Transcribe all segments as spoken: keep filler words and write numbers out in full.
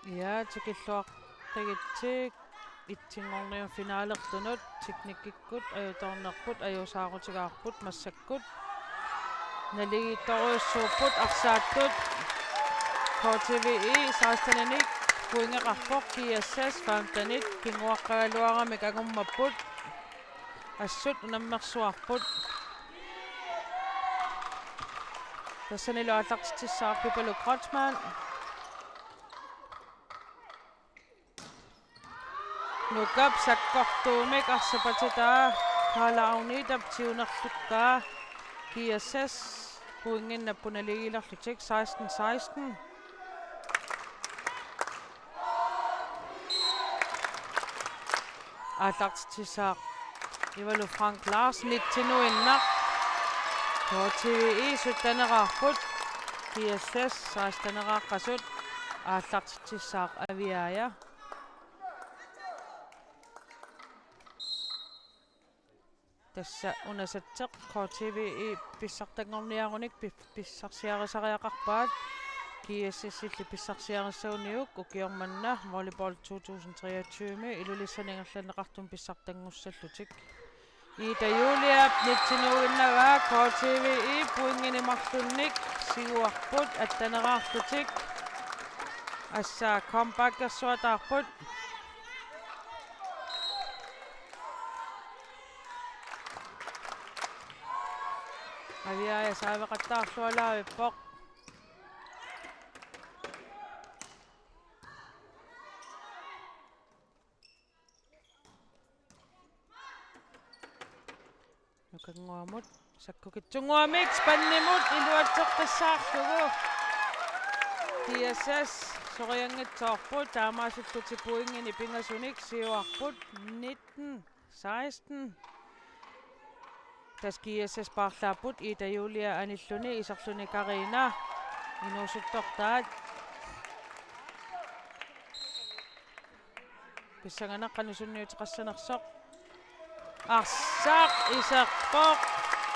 Ja, tikilluaqqigitsi itsinngorniup finalertunut teknikkikkut ajutoornerput ajuusaarutigaarput massakkut. Naligiittorujussuupput arsaattut. K T V I seksten-inik pointeqarpoq, G S S femten-it kinguaqqagaluaramik angummapput. Assut unammersuarput. Tassanilu aallartitsissaaq Pipaluk Kreutzmann. Nukap sakkortuumik arsapatitaa Kaala Agnetap tiunerlukkaa, G S S pointinnut naligiilerlutik, seksten seksten. Aallartitsissaaq Ivalu Frank Larsen, nitteninnaq. K T V I sytteneqarput, G S S seksteneqaqqasut. Aallartitsissaaq Aviaja. Tassa unasatseq K T V I pissartanngorniarunik pis-, pissarsiarisariaqarpaat. G S S-illi pissarsiarissaguniuk ukioq manna volleyball to tusind treogtyve Ilulissani ingerlanneqartumi pissartanngussallutik. Ida Juliap nitteninngagaa K T V I pointinik marlunnik siuarput atteneqarlutik. Assa comebackersuataarput. Aviaja saaveqattaarlualaavippoq. Nukannguamut, sakkukitsunnguamik, spannimut iluatseqqissaarlugu. G S S sorianngitsoorput, taamaasillutik pointinik pingasunik siuarput, nitten seksten. Tassa G S S paarlaapput, Ida Julia anilluni, iserluni Karina inuusuttortaat. Pissanganaq qanoq sunniuteqassanersoq. Arsaq iserpoq.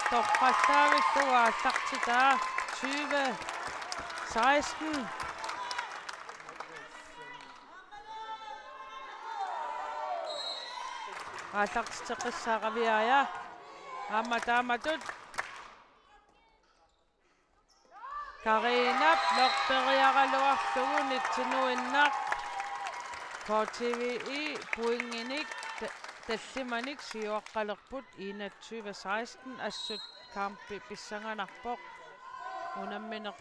Toqqallaavillugu aallartitaa tyve seksten. Aallartitseqqissaaq Aviaja. Aamma taamatut. Karinap lopperiaraluarlugu nittenuinnaq K T V I pointinik ta-, tallimanik siuaqqalerput enogtyve seksten, assut kampi pissanganarpoq. Unammineq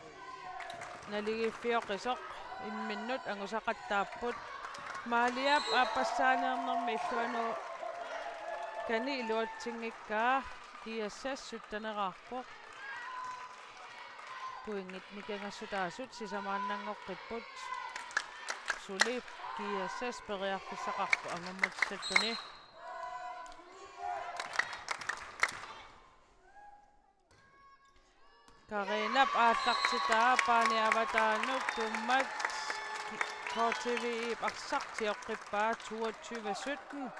naligiiffioqisoq imminnut angusaqattaapput. Maaliap aappassaaneernermi illuanuukani iluatsinngikkaa G S S sytteneqarpoq. Pointit nikangassutaasut sisamaannanngoqqipput. Suli G S S periarfissaqarpoq angummutissalluni. Karinap aallartitaa paani avataanut tummat K T V I arsaq tioqqippaa toogtyve sytten.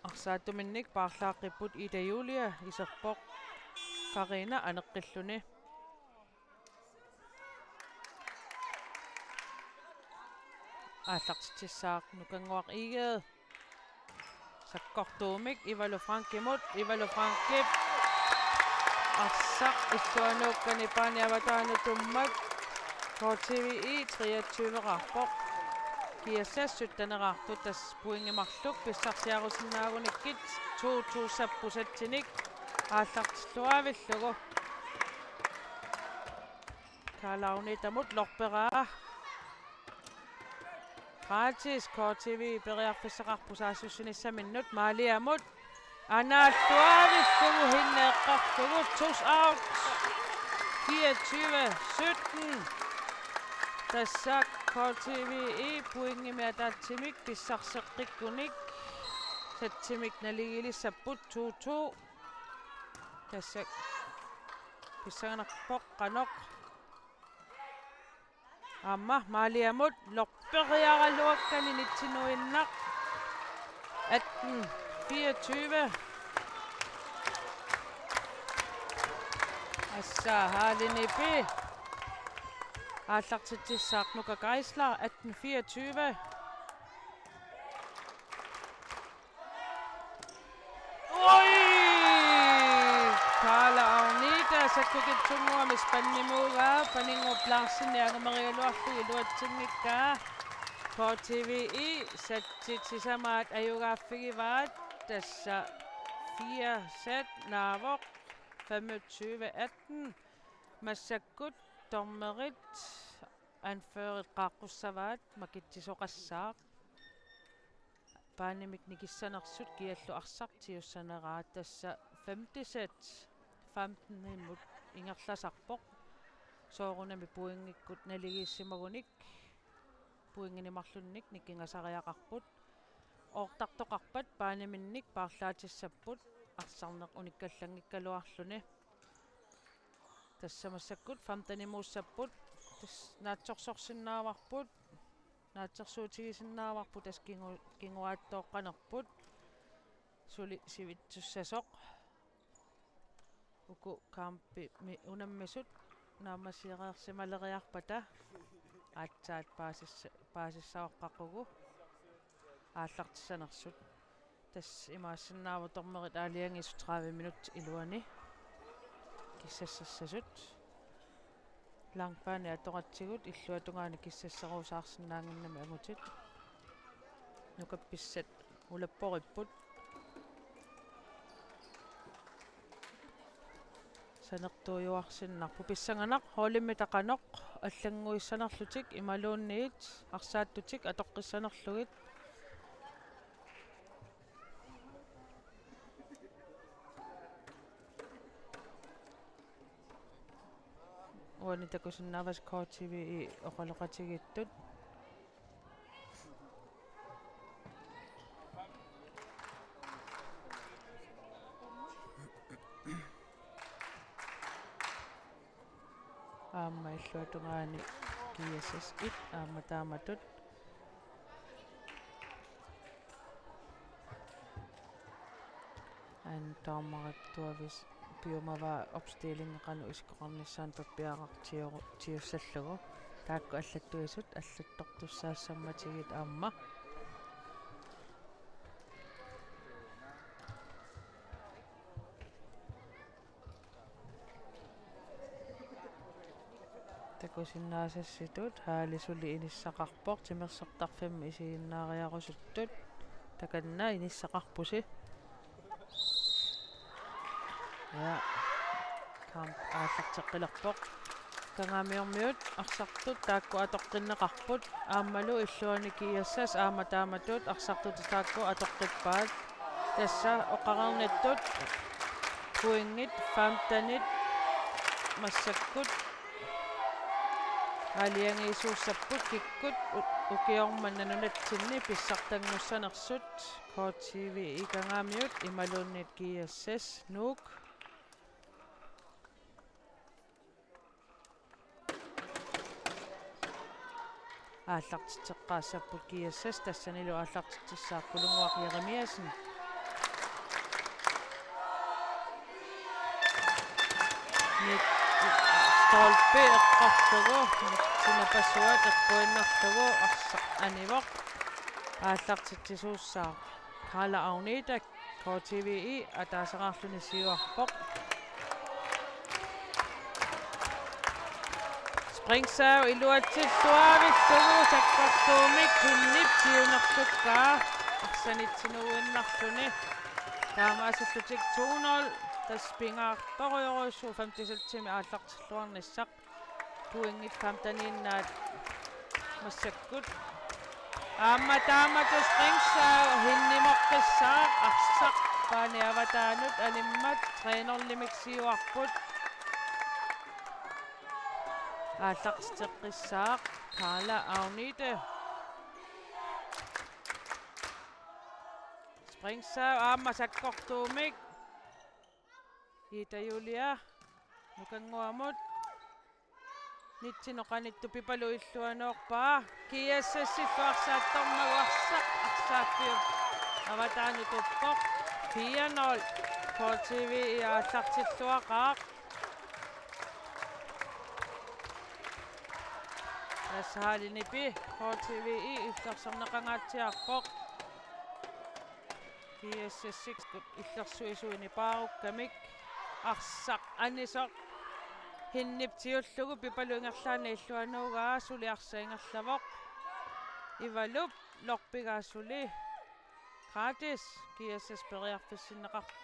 Arsaattuminnik paarlaaqqipput Ida Julia iserpoq Karina aneqqilluni. Aallartitsissaaq Nukannguaq Egede. Sakkortuumik Ivalu Frankimut, Ivalu Frankip arsaq illuanuukkani paani avataanut tummat K T V I treogtyveqarpoq. G S S sytteneqarput, tassa pointit marluk pissarsiarusinnaagunikkit to to sappusatsinik aallartilluaavillugu. Kaala Agnetamut lorperaa. Gratis K T V periarfissaqarpoq saassussinissaminnut. Maaliamut anaalluaavillugu hinneeqqarlugu, tus out, fireogtyve sytten. Tassa K T V I pointimik ataatsimik pissarseqqikkunik satsimik naligiilissapput to to. Tassa pissanganarpoq qanoq. Aamma Maaliamut lorperiaraluakkani nittenuinnaq. Atten fireogtyve. Assa Haalinipi Aallartitsissaaq Nuka Geisler, atten fireogtyve. Oj! Karla Agnete sakkukitsunnguamik spannimuugaa, Paninnguup Larsen angumerigaluarlugu iluatsinngikkaa. K T V I satsit sisamaat ajugaaffigivaat, tassa fire sæt naavoq, femogtyve atten. Massakkut dommerit anførerit qaaqqussavaat, makitsisoqassaaq. Banimik nikissanersut kiallu arsaq tiussaneraa, tassa femte sæt femtenimut ingerlasarpoq. Soorunami pointikkut naligiissimagunik, pointinik marlunnik nikingasariaqarput. Oortartoqarpat baniminnik paarlaatissapput, arsarneq unikkallanngikkaluarluni. Tassa massakkut femtenimuussapput. Tassa naatsorsorsinnaavarput. Naatsorsuutigisinnaavarput, tassa kingu-, kinguaattooqqanerput. Suli sivitsussasoq. Uku kampimi unammisut naammassigereersimaleriarpata aatsaat paasissa-, paasissaoqqaqugu aallartissanersut. Tassa imaassinnaavoq dommerit aalajangiisut tredive minutsit iluani kissassassasut. Langbani atoratsigu illuatungaani kissasseruusaarsinnaannginnami angutit. Nukappiaat ulapporipput. Sanertuujuarsinnarpoq. Pissanganaq holdimita qanoq allannguissanerlutik imaluunniit arsaattutik atoqqissanerlugit. Uani takusinnaavasi K T V I oqaloqatigiittut. Aamma illuatungaani G S S et aamma taamatut. Aana dommerip tuavis piumavaa opstillingi qanoq isikkoqarnissaanut pappiaraq tiussal-, tiussallugu. Taakku allattuisut allattortussaassammatigit aamma. Takusinnaasassitut halli suli inissaqarpoq, timersortarfimmi isiginnaariarusuttut. Takanna inissaqarpusi. Ja. Kamp aallarteqqilerpoq. Kangaamiormiut arsartut taakku atoqqinneqarput. Aammalu illuani G S S aamma taamatut arsartut taakku atoqqippaat. Tassa oqareernittut pointit femtenit massakkut aalajangiisuussapput kikkut u-, ukioq manna nunatsinni pissartanngussanersut. K T V I Kangaamiut imaluunniit G S S Nuuk. Aallartitseqqaassapput G S S, tassanilu aallartitsissaaq Kulunnguaq Jeremiassen. Nit-, stolpe eqqorlugu, nitsinapasuat eqquinnarlugu arsaq anivoq. Aallartitsisuussaaq Karla Agnete, K T V I, ataaseraarluni siuarpoq. Springserve iluatsilluaavillugu sakkortuumik Kinnip tiunersukkaa arsanitsinuinnarluni. Taamaasillutik to nul, tassa pingaartorujorujussuuvoq femten sætimi aallartilluarnissaq. Pointit femteniinnaat massakkut. Aamma taamatut Springserve hinnimoqqissaaq, arsaq bani avataanut animmat, tre nulimik siuarput. Aallartitseqqissaaq Karla Agnete. Springserve aamma sakkortuumik. Ida Julia Nukannguamut. Nitsineq qanittup Pipalu illuanoorpaa. G S S-illu arsaattormagu arsaq arsaaffiup avataanut uppoq. Fire nul. K T V I aallartilluaqaaq. Tassa Haalinipi K T V I illersorneqangaatsiarpoq. G S S-ikkut illersuisuini paarukkamik. Arsaq anisoq. Hinnip tiullugu Pipaluk ingerlaannaq illuanuugaa, suli arsaq ingerlavoq. Ivalup lorpigaa suli. Gratis G S S periarfissinneqar-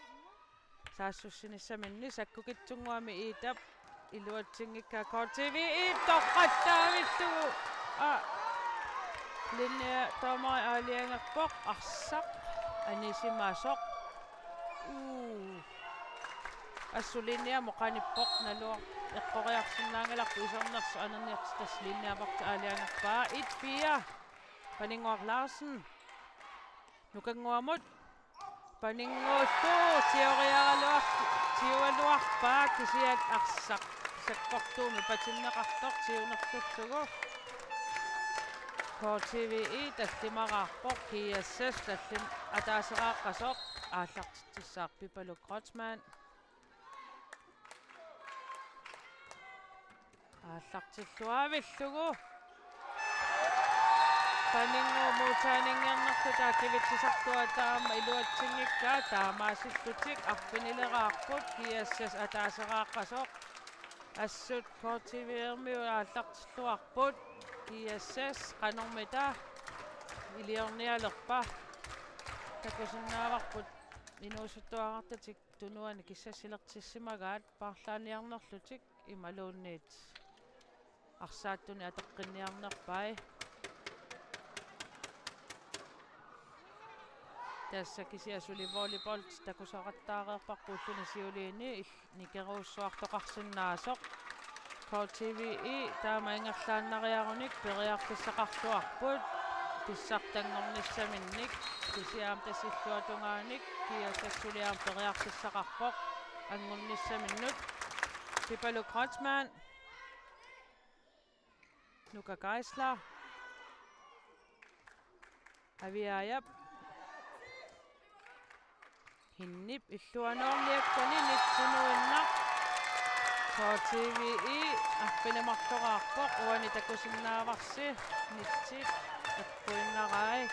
saassussinissaminni. Sakkukitsunnguamik Iitap iluatsinngikkaa K T V I toqqattaavillugu. Aa. Linja dommeri aalajangerpoq, arsaq anisimasoq. Uu. Assut linjamut qanippoq, naluar-, eqqoriarsinnaanngilarput isornersoq aninniartittas linjaparti aalajangerpaa. Et fire. Paninnguaq Larsen. Nukannguamut. Paninnguullugu tioriaraluar-, tiualuarpaa kisianni arsaq sakkortuumik patinneqartoq tiunerlullugu. K T V I tallimaraarpoq, G S S tallim-, ataaseraaqqasoq, aallartitsissaaq Pipaluk Kreutzmann. Aallartilluaavillugu. Paninnguup muutaaninngornerlu taava kivitsisartuata aamma iluatsinngikkaa, taamaasillutik arfinileraarput, G S S ataaseraaqqasoq. Assut K T V I-rmiut aallartilluarput, G S S qanormita iliornialerpa. Takusinnaavarput inuusuttuarartatik tunuani kissassilertissimagaat paarlaanniarnerlutik imaluunniit arsaattunik atoqqinniarnerpai. Tassa kisianni suli volleyball takusaqattaareerparput ulluni siuliini il-, nikerujussuartoqarsinnaasoq. K T V I taama ingerlaannareerunik periarfissaqarluarput pissartanngornissaminnik, kisianni aamma tassa illuatungaanik G S S suli aamma periarfissaqarpoq angunnissaminnut. Pipaluk Kreutzmann. Nuka Geisler. Aviaajap. Hinnip illuanoorniakkani nitsinuinnaq. K T V I arfineq-marloraarpoq, uani takusinnaavarsi nitsit eqquinnaraat.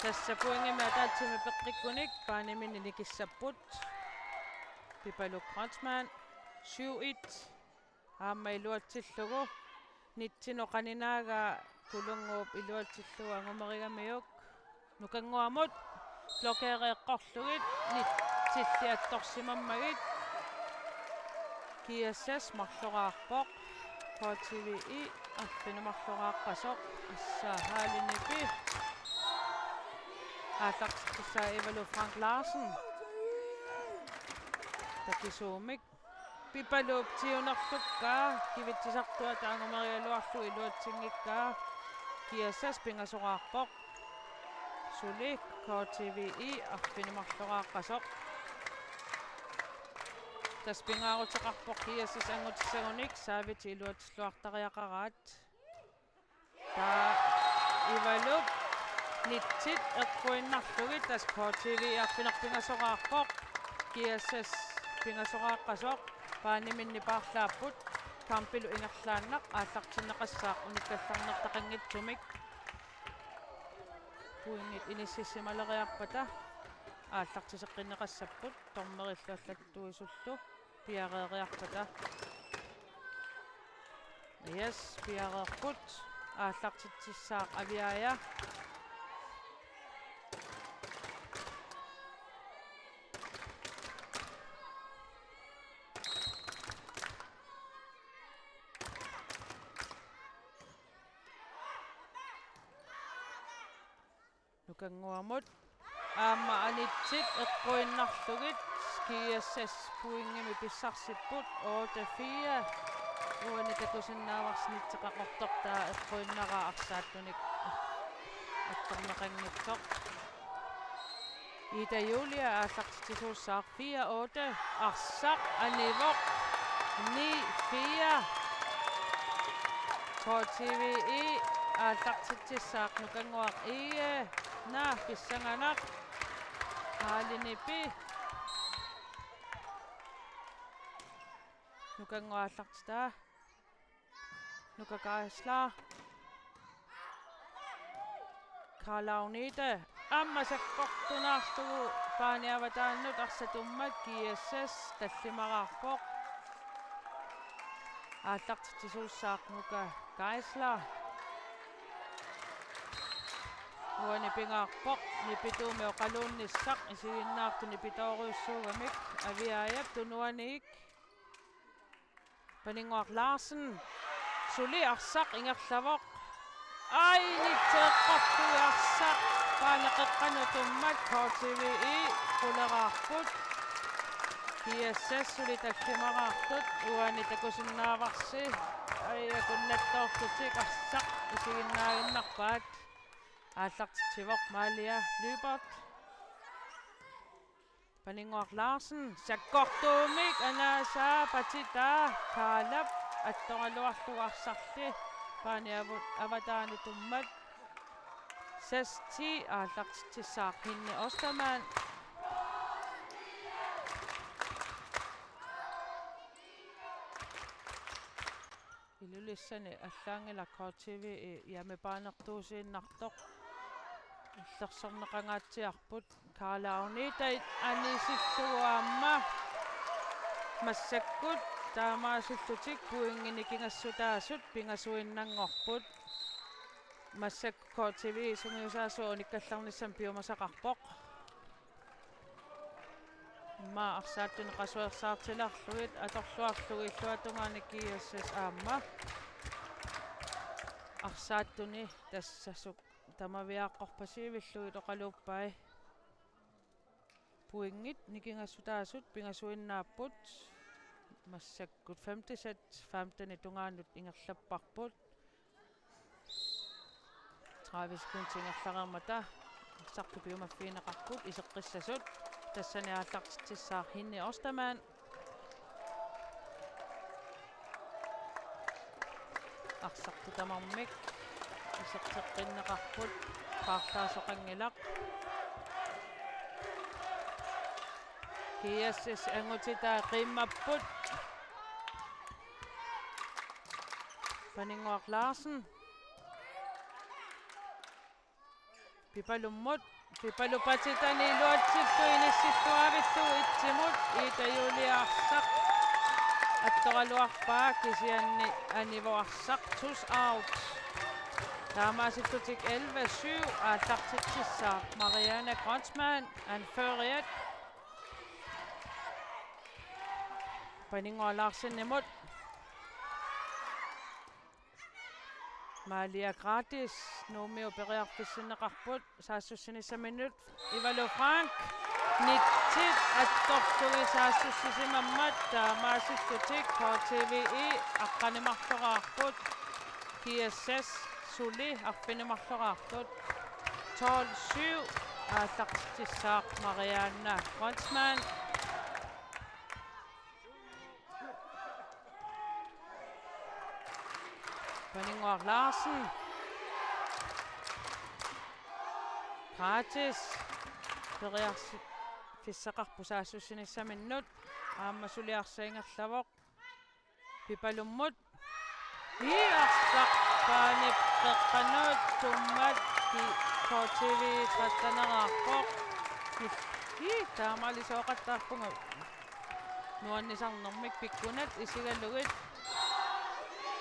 Tassa pointimik ataatsimik peqqikkunik baneminni nikissapput. Pipaluk Kreutzmann, syv et. Aamma iluatsillugu. Nitsinut qaninaagaa Kulunnguup iluatsillugu angumerigamiuk. Nukannguamut blokeeri eqqorlugit nitsilli attorsimammagit. G S S marloraarpoq. K T V I arfineq-marloraaqqasoq. Tassa Haalinipi aallartitsissaa Ivalu Frank Larsen. Takisuumik. Pipaluup tiunerlukkaa, kivitsisartuata angumerigaluarlugu iluatsinngikkaa, G S S pingasoraarpoq. Suli K T V I arfineq-marloraaqqasoq. Tassa pingaaruteqarpoq G S S angutissagunik service iluatsilluartariaqaraat. Taava Ivalup nitsit eqquinnarlugit tassa K T V I arfineq-pingasoraarpoq, G S S pingasoraaqqasoq, baneminni paarlaapput, kampilu ingerlaannaq aallartinneqassaaq unikkallarnertaqanngitsumik. Pointit inississimaleriarpata aallartiseqqinneqassapput, dommerillu allattuisullu piareeriarpata. Yes, piareerput. Aallartitsissaaq Aviaja. Nukannguamut aamma anitsit eqquinnarlugit G S S pointimik pissarsipput, otte fire. Uani takusinnaavarsi nitseqaqortoq taava eqquinnaraaq arsaattunik attorneqanngitsoq. Ida Julia aallartitsisuussaaq. Fire otte, arsaq anivoq. Ni fire. K T V I aallartitsissaaq, Nukannguaq Ii. Naa, pissanganaq. Haalinipi. Nukannguaq aallartitaa. Nuka Geisler. Karl Agnete aamma sakkortunaarlugu paani avataanut arsaq tummat, G S S tallimaraarpoq. Aallartitsisuussaaq Nuka Geisler. Uani pingaarpoq nipituumik oqaluunnissaq, isiginnaartuni nipitoorujussuugamik. Aviaajap tunuaniit. Paninnguaq Larsen. Suli arsaq ingerlavoq. Ai, nitseeqqortui arsaq. Paani qeqqanut tummat, K T V E quleraarput. G S S suli tallimaraartut, uani takusinnaavarsi. Ai, akunnattoorlutik arsaq isiginnaaginnarpaat. Aallartitsivoq Malia Lyberth. Paninnguaq Larsen, sakkortuumik anaasaa patitaa, Kaalap attoraluarlugu arsarli paani avu-, avataanut tummat. Seks ti, aallartitsissaaq Henni Ostermann. Ilulissani allaanngilaq K T V E hjemmebaanertuusiinnartoq. Illersorneqangaatsiarput. Karl Agnete anisillugu aamma. Massakkut taamaasillutik pointit nikingassutaasut pingasuinnanngorput. Massakkut K T V E sungiusaasoq unikkallarnissamut piumasaqarpoq. Immaqa arsaattuni qasuersaartilaarlugit atorluarlugu illuatungaani G S S aamma. Arsaattuni tassa suk-, tamaviaaqqorpasivillugit oqaluuppai. Pointit nikingassutaasut pingasuinnaapput. Massakkut femte sæt femtenip tungaanut ingerlapparput. Tredive sekundit ingerlareermata arsartut piumaffigineqarput iseqqissasut. Tassani aallartitsissaaq Henni Ostermann. Arsartut tamarmik iserteqqinneqarput, paarlaasoqanngilaq. G S S angutitaa qiimmapput. Paninnguaq Larsen. Pipalummut, Pipalu patitani iluatsillugu inissillugu avillugu ettimut, Ida Julie arsaq attoraluarpaa kisianni anivoq arsaq, tus out. Taamaasillutik elleve syv, aallartitsissaaq Marianne Kreutzmann, anføreriat. Paninnguaq Larsenimut. Malia Gratis, Nuummiut periarfissinneqarput saassussinissaminut. Ivalu Frank, nitsit attorlugit saassussisimammat, taamaasillutik K T V E aqqaneq-marloraarput, G S S suli arfineq-marloraartut. Tolv syv, aallartitsissaaq Marianne Kreutzmann. Paninnguaq Larsen. Gratis. Periarfissaqarpoq saassussinissaminnut. Aamma suli arsaq ingerlavoq. Pipalummut. Ii, arsaq paani qeqqanut tummat, K T V tretteneraarpoq. Ii, taamaalioqattaarpunga. Nuannisarnermik pikkunat isigalugit.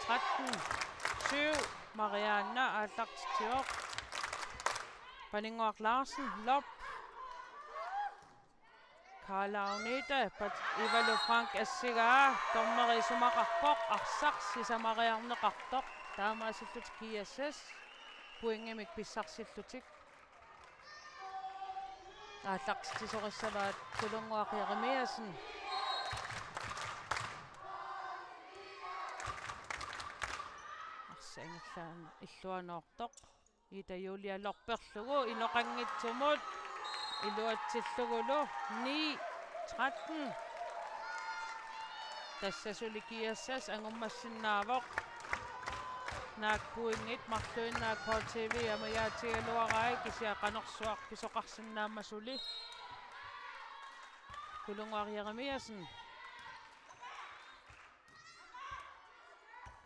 Tretten syv, Marianne aallartitsivoq. Paninnguaq Larsen, lop. Karl Agnete, pat-, Ivalu Frank assigaa, dommeri isumaqarpoq, arsaq sisamariarneqartoq, taamaasillutik G S S, pointimik pissarsillutik. Aallartitsisorissavaat Kulunnguaq Jeremiassen. Arsaq ingerlaannaq illuanoortoq. Ida Julie lopperlugu inoqanngitsumut iluatsillugulu ni tretten. Tassa suli G S S angummassinnaavoq. Naak pointit marluinnaat K T V amigaatigaluarai, kisianni qanorsuaq pisoqarsinnaammat suli. Kulunnguaq Jeremiassen.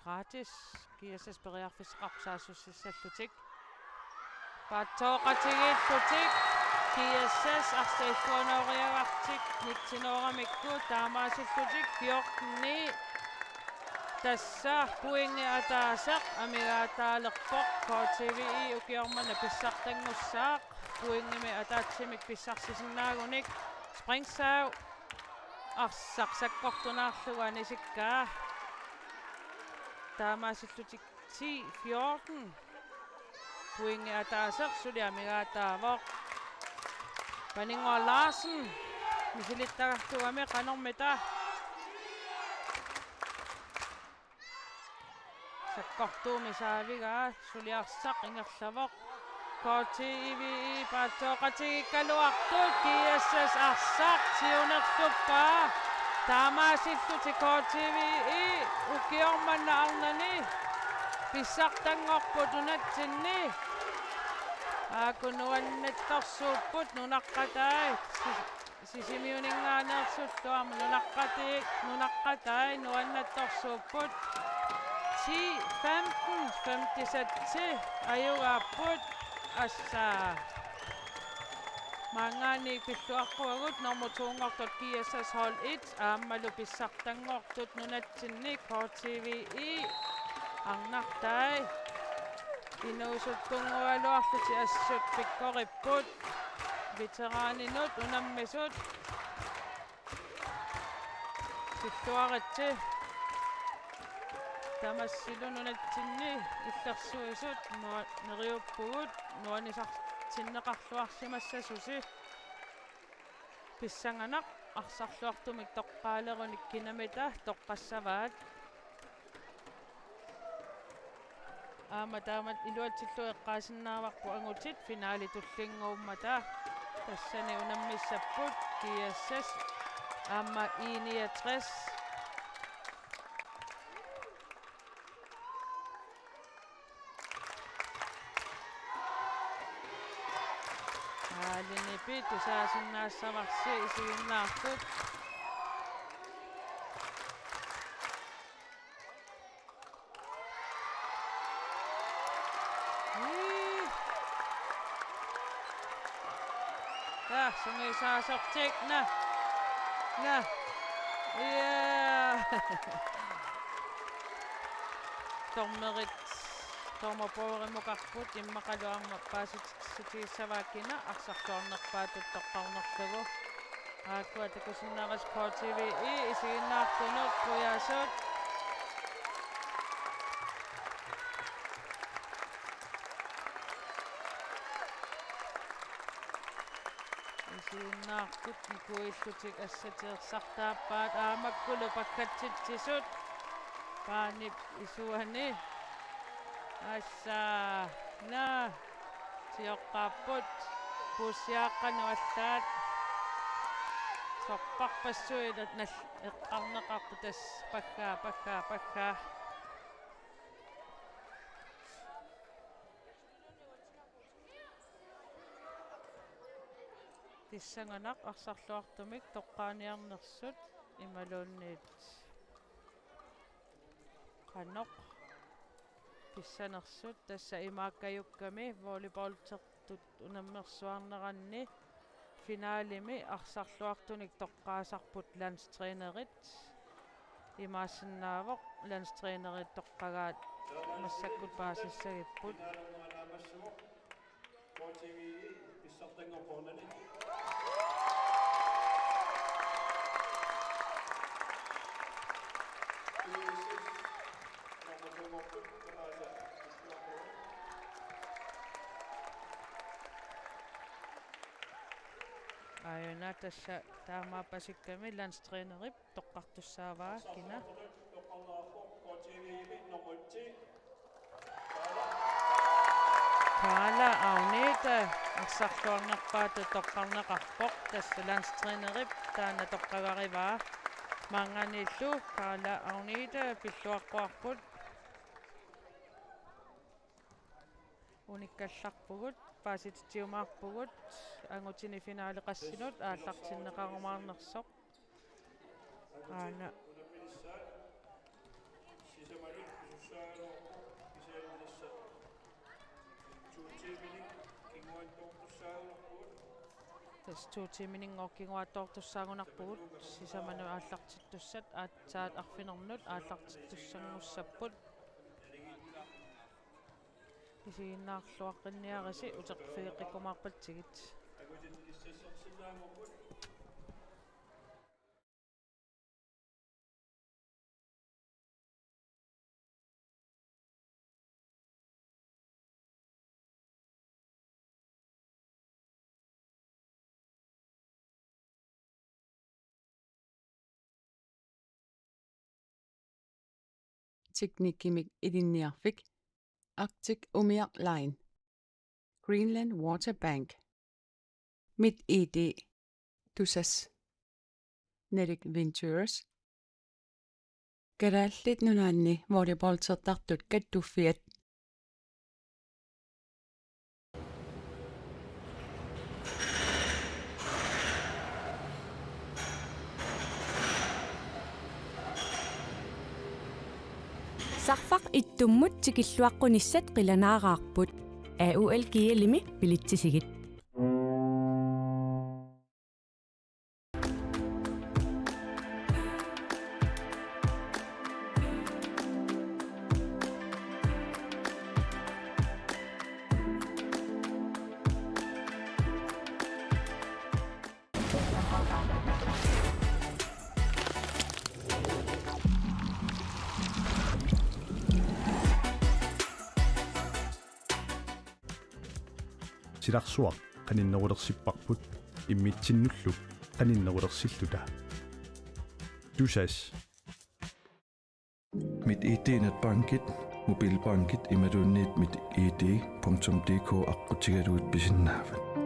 Gratis, G S S periarfissaqarpoq saassussissallutik. Paatsoorutigiillutik G S S arsaq illuanooriagartik nittenooramikku taamaasillutik fjorten ni. Tassa pointi ataaseq amigaataalerpoq. K T V I ukioq manna pissartanngussaaq. Pointimik ataatsimik pissarsisinnaagunik Springshav arsaq sakkortunaarlugu anisikkaa. Taamaasillutik ti fjorten. Pointi ataaseq suli amigaataavoq. Paninnguaq Larsen misilittagartugami qanormita. Sakkortuumik saavigaa suli arsaq ingerlavoq. K T V I paatsoorutigiikkaluartut G S S arsaq siunersuppaa. Taamaasillutik K T V I ukioq manna arnani pissartanngorput nunatsinni. Aaku nuannattorsuupput nunaqqatai. Sis-, Sisimiuninngaanneersullu aamma nunaqqatai, nunaqqatai nuannattorsuupput. Ti femten, femten seks ajugaapput. Assa. Maanngaanniit pilluaqquagut nummer to-nngortut G S S hold et aammalu pissartanngortut nunatsinni K T V I arnartai. Inuusuttunnguugaluarlutik assut pikkoripput. Veteraninut unammisut. Silluaritsi. Tamassilu nunatsinni illersuisut nua-, neriuppugut nuannisartinneqarluarsimassasusi. Pissanganaq arsarluartumik toqqaalerunik kinamita toqqassavaat. Aamma taamatut iluatsillugu eqqaasinnaavarput angutit finaali tullinnguummata. Tassani unammissapput G S S aamma I niogtres. Aalinipi tusaasinnaassavarsi isiginnaartut. Ii. Tassa sungiusaasortik, naa. Naa. Ii. Dommerit, dommerbordimut mukarput immaqalu aamma paasititsigissavaat kina arsarluarnerpaatut toqqarnerlugu. Aakkua takusinnaavasi K T V I isiginnaartunut, kujasut. Isiginnaartut nikuillutik assat ersartaappaat aamma makkulu pakkatsitsisut. Paanip isuani. Assa, naa, sioqqaapput. Puussiaaqqanut allaat. Sorpassuit nal-, eqqarneqarput tassa paggaa, paggaa, paggaa. Pissanganaq arsarluartumik toqqaaniarnersut imaluunniit qanoq pissanersut, tassa imaakkajukkami volleyballtertut unammersuarneranni finaalimi arsarluartunik toqqaasarput landstrænerit. Imaassinnaavoq landstrænerit toqqagaat massakkut paasissagipput. Aajuna tassa taamaappasikkamik landstrænerip toqqartussaavaa kina. Kaala Agnete arsarluarnerpaatut toqqarneqarpoq, tassa landstrænerip taanna toqqagarivaa. Maanngaanniillu Kaala Agnete pilluaqquarput. Unikkallarpugut, paasititsiumaarpugut, angutini finaali qassinut aallartinneqarumaarnersoq. Aana. Sisamanut pisussagaluarpoq kisiannissaq. Tuutiiminik Tassa to tiiminik kinguaattoortussaagunarpugut, sisamanut aallartittussat aatsaat arfinernut aallartittussanngussapput. Isiginnaarluaqqinniarisi uteqqiffigeqqikkumaarpatsigit. Teknikkimik ilinniarfik, Arctic Umiaq Line, Greenland Water Bank, MitID, Tusass, Nordic Ventures, Kalaallit Nunaanni volleyballtertartut kattuffiat. Sarfaq ittummut tikilluaqqunissat qilanaaraarput. A U L G L-imi billetsisigit. Silarsuaq qaninnerulersipparput immitsinnullu qaninnerulersilluta. Tusass. MitID netbankit, mobilbankit imaluunniit mitid punktum dk aqqutigalugit pisinnaavat.